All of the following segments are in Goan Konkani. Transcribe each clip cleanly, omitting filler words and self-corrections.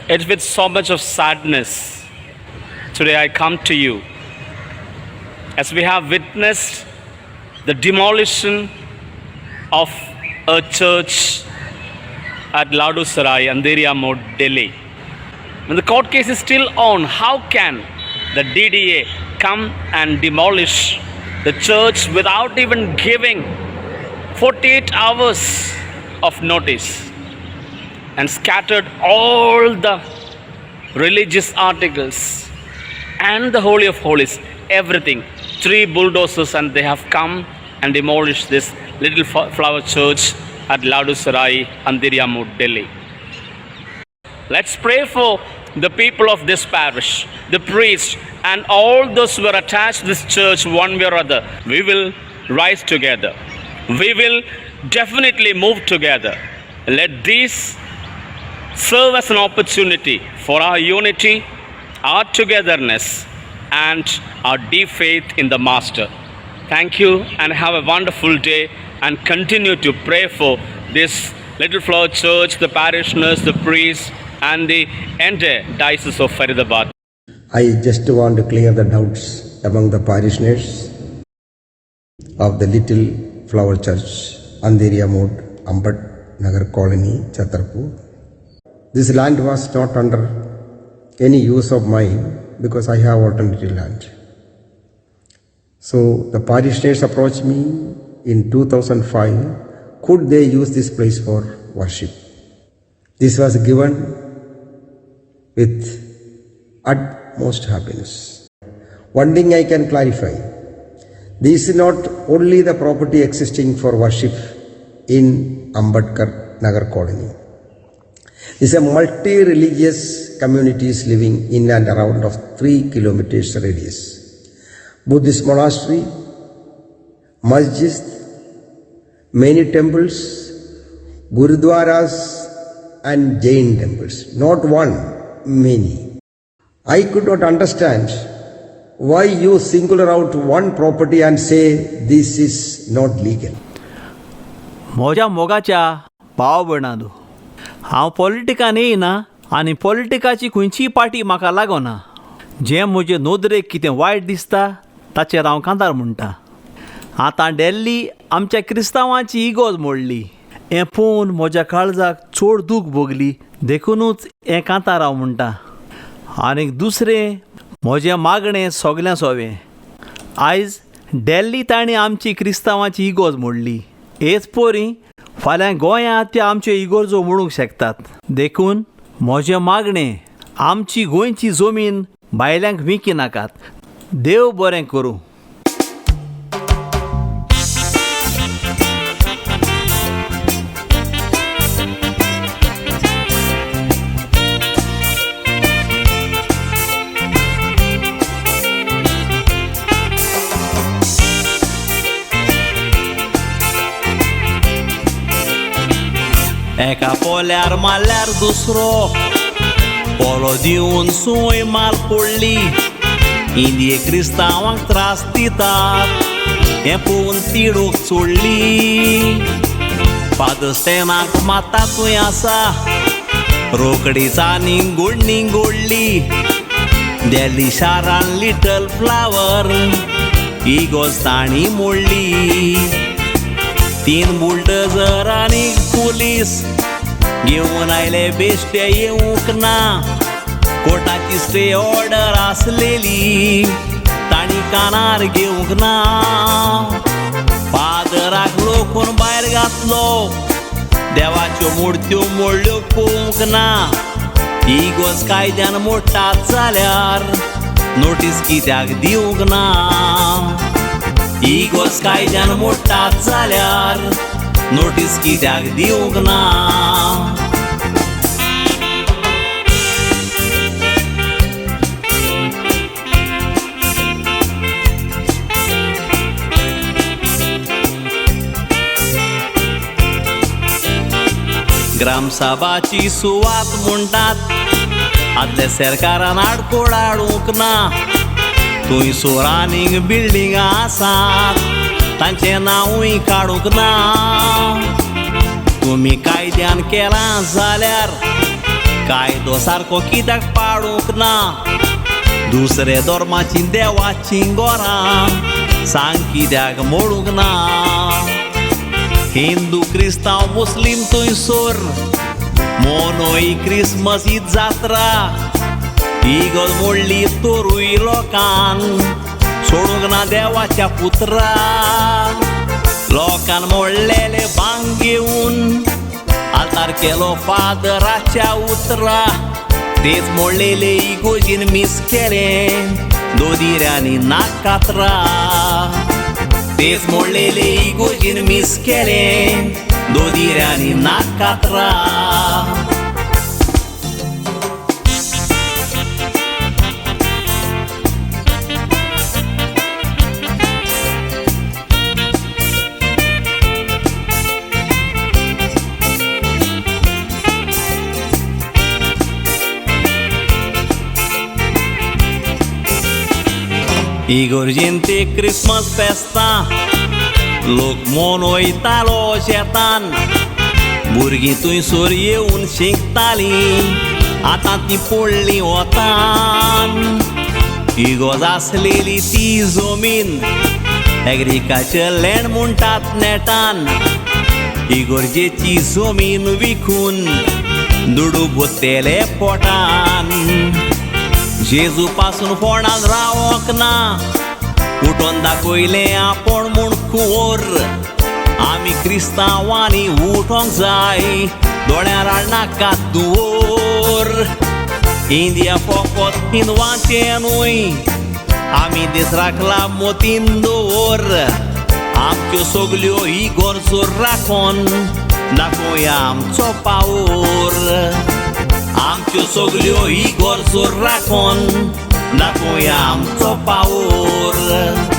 It's with so much of sadness today I come to you as we have witnessed the demolition of a church at Ladu Sarai, Andheria Mode, Delhi. When the court case is still on, how can the DDA come and demolish the church without even giving 48 hours of notice and scattered all the religious articles and the Holy of Holies, everything? 3 bulldozers, and they have come and demolished this Little Flower Church at Ladu Sarai, Andheria Mode, Delhi. Let's pray for the people of this parish, the priests, and all those who are attached to this church one way or other. We will rise together. We will definitely move together. Let this serve as an opportunity for our unity, our togetherness, and our deep faith in the Master. Thank you and have a wonderful day, and continue to pray for this Little Flower Church, the parishioners, the priests, and the entire Diocese of Faridabad. I just want to clear the doubts among the parishioners of the Little Flower Church, Andheria Mode, Ambat Nagar Colony, Chhatarpur. This land was not under any use of mine because I have alternative land. So the parishioners approached me in 2005, could they use this place for worship? This was given with utmost happiness. One thing I can clarify, this is not only the property existing for worship in Ambedkar Nagar Colony. This is a multi-religious communities living in and around of 3 kilometers radius. Buddhist monastery, masjid, many temples, gurudwaras and Jain temples. Not one, many. I could not understand why you singular out one property and say this is not legal. म्हज्या मोगाच्या भाव भयणांनो, हांव पॉलिटिकान येयना आनी पॉलिटिकाची खंयचीय पार्टी म्हाका लागना. जें म्हजे नदरेक कितें वायट दिसता ताचेर हांव कांतार म्हणटा. आतां डेल्ली आमच्या क्रिस्तांवांची इगोज मोडली हें पळोवन म्हज्या काळजाक चड दूख भोगली, देखुनूच हें कांतार हांव म्हणटा. आनीक दुसरें म्हजें मागणें सगल्यां सोवें, आयज डेल्ली तांणी आमची क्रिस्तांवांची इगोज मोडली, हेच पोरी फाल्यां गोंयांत ते आमच्यो इगोर्जो मोडूंक शकतात. देखून म्हजें मागणें, आमची गोंयची जमीन भायल्यांक विकी नाकात. देव बरें करूं. एका पोल्यार मारल्यार दुसरो पोलो दिवन सूय माल पडली, इंदिये क्रिस्तांवांक त्रास दितात हें पळोवन तिडूक चोडली. पादस्तेनाक माता तूं आसा रोकडीच आनी गोडणी गोडली, दिल्ली शारान लिटल फ्लावर इगोज तांणी मोडली. 3 बुलडोजर आनी पुलीस घेवन आयले, बेश्टे येवंक ना, कोर्टाची स्टे ऑर्डर आसलेली तांणी कानार घेवंक ना. फादराक लोकून भायर घातलो, देवाच्यो मुर्त्यो मोडल्यो पळोवंक ना. इगोज कायद्यान मोडटात जाल्यार नोटीस कित्याक दिवंक ना? इगोज कायद्यान मोडटात जाल्यार नोटीस कित्याक दिवंक ना? ग्रामसभाची सुवात म्हणटात आदल्या सरकारान आडकोळ हाडूंक ना, थंय सोरांनी बिल्डिंगां आसात तांचें नांवूय काडूंक ना. तुमी कायद्यान केलां जाल्यार कायदो सारको कित्याक पाळूंक ना? दुसरे धर्माची देवाची गोरां सांग कित्याक मोडूंक ना? हिंदू क्रिस्तांव मुस्लीम थंयसर मोनोय क्रिसमस ही जात्रा, इगोर्ज मोडली तरूय लोकान सोडूंक ना देवाच्या पुत्रा. लोकान मोडलेले बांग घेवन आल्तार केलो फादराच्या उतरा, तेच मोडलेले इगोर्जीन मीस केलें दोदिऱ्यांनी नाकात्रा. तेच मोडलेले इगोर्जीन मीस केलें दोदिऱ्यांनी नाकात्रा. इगोर्जीन ते क्रिसमस फेस्तां लोक मनयतालो शेतान, भुरगीं थंयसर येवन शिकतालीं आतां तीं पडलीं वतान. इगोर्ज आसलेली ती जमीन एग्रीकल्चर लँड म्हणटात नेटान, इगोर्जेची जमीन विकून दुडू भोत्तेले पोटान. जेजू पासून फोंडान रावोंक ना, उठोन दाखयलें आपूण म्हूण कुंवर. आमी क्रिस्तांवांनी उठोंक जाय, दोळ्यांर हाडनाका दुवोर. इंडिया फकत हिंदवांचें न्हय, आमी दीस राखला मोतीन दवर. आमच्यो सगल्यो इगोर्जो राखोन दाखोवया आमचो पावर. आमच्यो सगल्यो इगोर्जो राखोन दाखोवया आमचो पावर.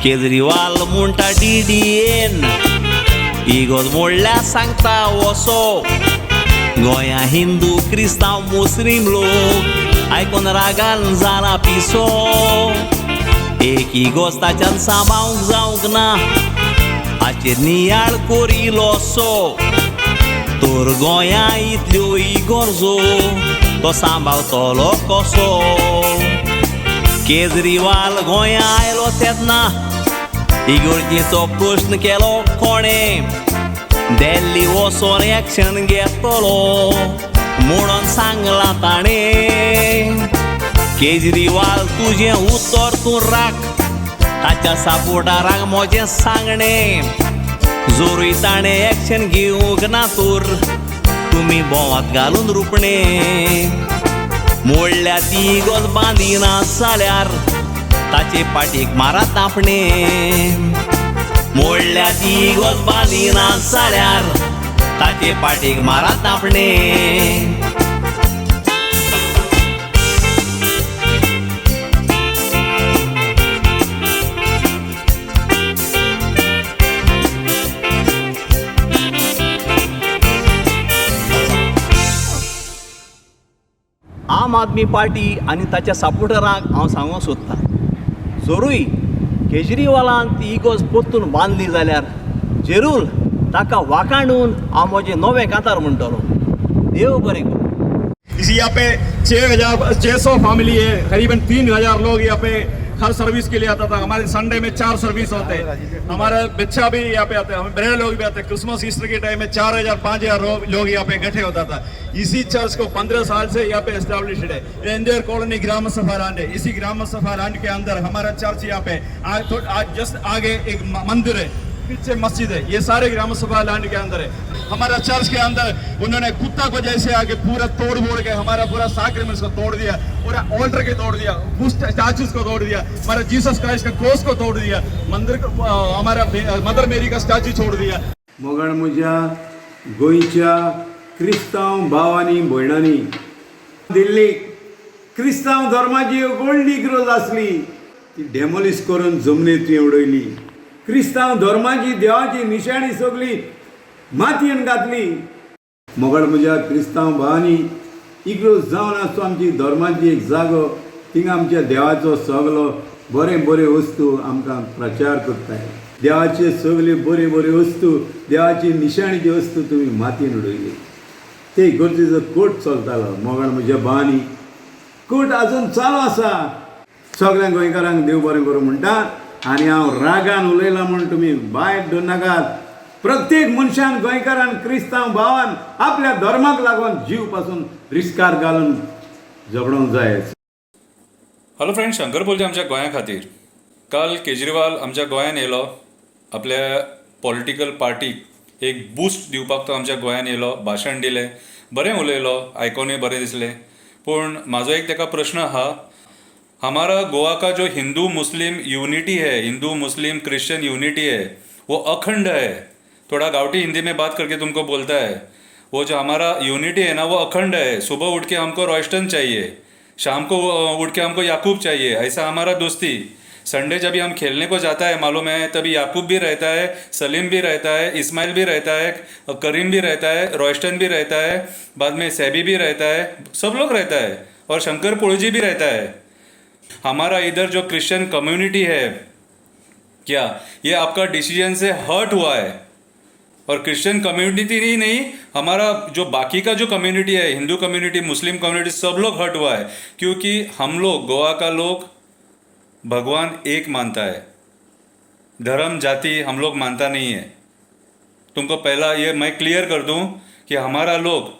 केजरीवाल म्हणटा डीडीएन इगोर्ज मोडल्या सांगता वसो. गोंया हिंदू क्रिस्तांव मुस्लीम लोक आयकोन रागान जाला पिसो. एक इगोर्ज ताच्यान सांबाळूंक जावंक ना, हाचेर नियाळ कोरिलो सो. तर गोंया इतल्यो इगोर्जो तो सांबाळतलो कसो? केजरीवाल गोंया आयलो तेन्ना इगोर्जेचो प्रश्न केलो कोणें, दिल्ली वचोन एक्शन घेतलो म्हणून सांगलां ताणें. केजरीवाल तुजें उतर तूं राख, ताच्या सपोर्टरांक म्हजें सांगणें. जोरूय ताणें एक्शन घेवंक ना तर तुमी भोंवात घालून रुपणें. मोडल्या ती इगोर्ज बांदिना जाल्यार ताचे पाटीक मारात आपणें. मोडल्या ती इगोर्ज बांदिना जाल्यार ताचे पाटीक मारात आपणें. आम आदमी पार्टी आनी ताच्या सपोर्टरांक हांव सांगूंक सोदतां, जरूय केजरीवालान ती इगोर्ज परतून बांदली जाल्यार जेरूल ताका वाकांडून हांव म्हजें नवें कांतार म्हणटलो. देव बरें करूं. इसी यहाँ पे 6,600 फैमिली है, करीबन 3,000 लोग यहाँ पे हर सर्विस के लिए आता था। हमारे संडे में 4 सर्विस होते हैं, हमारा बच्चा भी यहाँ पे आते हैं, हमें बड़े लोग भी आते हैं। क्रिसमस ईस्टर के टाइम में 4,000-5,000 लोग यहाँ पे इकट्ठे होता था। इसी चर्च को 15 साल से यहाँ पे एस्टेब्लिश्ड है। ये कॉलोनी ग्राम सभा लैंड है। इसी ग्राम सभा लैंड के अंदर हमारा चर्च यहाँ पे आज जस्ट आगे एक मंदिर है, पीछे मस्जिद है, ये सारे ग्राम सभा लैंड के अंदर है। हमारा चर्च के अंदर उन्होंने कुत्ता को जैसे आके पूरा तोड़ मोड़ के हमारा पूरा साक्रामेंट्स को तोड़ दिया, पूरा ऑल्टर के तोड़ दिया, स्टैचूज को तोड़ दिया, हमारा जीसस क्राइस्ट का क्रॉस को तोड़ दिया, मंदिर को हमारा मदर मेरी का स्टैचू छोड़ दिया। मोगाळ म्हज्या गोंयच्या क्रिस्तांव भाव आनी भयणांनी, दिल्लीक क्रिस्तांव धर्माची एक व्हडली इगर्ज आसली, ती डेमोलिश करून जमनीत तुवें उडयली। क्रिस्तांव धर्माची देवाची निशाणी सगळी मातयेन घातली. मोगाळ म्हज्या क्रिस्तांव भावांनी, इगर्ज जावन आसतो आमची धर्माची एक जागो. थिंगा आमच्या देवाचो सगलो बरें बऱ्यो वस्तू आमकां प्रचार करताय. देवाचे सगल्यो बऱ्यो बऱ्यो वस्तू, देवाची निशाणीची वस्तू तुमी मातयेन उडयली. ते इगर्जेचो कोट चलतालो. मोगाळ म्हज्या भावांनी, कोट अजून चालू आसा. सगळ्या गोंयकारांक देव बरें करूं म्हणटा आनी हांव रागान उलयलां म्हूण तुमी वायट धरनाकात. प्रत्येक मनशान, गोंयकारान, क्रिस्तांव भावान आपल्या धर्माक लागून जीव पासून रिस्कार घालून झगडोंक जाय. हॅलो फ्रेंड, शंकर पोलचे आमच्या गोंया खातीर. काल केजरीवाल आमच्या गोंयान येयलो. आपल्या पॉलिटिकल पार्टीक एक बुस्ट दिवपाक तो आमच्या गोंयान येयलो. भाशण दिलें, बरें उलयलो, आयकोनूय बरें दिसलें. पूण म्हाजो एक ताका प्रश्न आहा. हमारा गोवा का जो हिंदू मुस्लिम यूनिटी है, हिंदू मुस्लिम क्रिश्चियन यूनिटी है, वो अखंड है. थोड़ा गावठी हिंदी में बात करके तुमको बोलता है. वो जो हमारा यूनिटी है ना, वो अखंड है. सुबह उठ के हमको रॉयस्टन चाहिए, शाम को उठ के हमको याकूब चाहिए, ऐसा हमारा दोस्ती. संडे जब भी हम खेलने को जाता है, मालूम है, तभी याकूब भी रहता है, सलीम भी रहता है, इस्माइल भी रहता है, करीम भी रहता है, रॉयस्टन भी रहता है, बाद में सैबी भी रहता है, सब लोग रहता है और शंकर पोळजी भी रहता है. हमारा इधर जो क्रिश्चियन कम्युनिटी है, क्या ये आपका डिसीजन से हर्ट हुआ है? और क्रिश्चियन कम्युनिटी ही नहीं, हमारा जो बाकी का जो कम्युनिटी है, हिंदू कम्युनिटी, मुस्लिम कम्युनिटी, सब लोग हर्ट हुआ है, क्योंकि हम लोग गोवा का लोग भगवान एक मानता है. धर्म जाति हम लोग मानता नहीं है. तुमको पहला ये मैं क्लियर कर दूं कि हमारा लोग,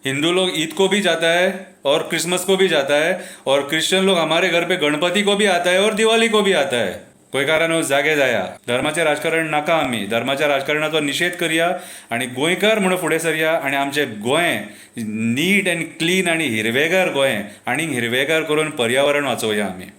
हिंदू लोग ईद को भी जाता है और क्रिसमस को भी जाता है और क्रिश्चियन लोग हमारे घर पे गणपति को भी आता है और दिवाली को भी आता है. गोंयकारांनो, जागे जाया. धर्माचें राजकारण नाका. आमी धर्माच्या राजकारणाचो निशेध करया आनी गोंयकार म्हणून फुडें सरया आनी आमचें गोंय नीट अँड क्लीन आनी हिरवेगार गोंय आनी हिरवेगार करून पर्यावरण वाचोवया आमी.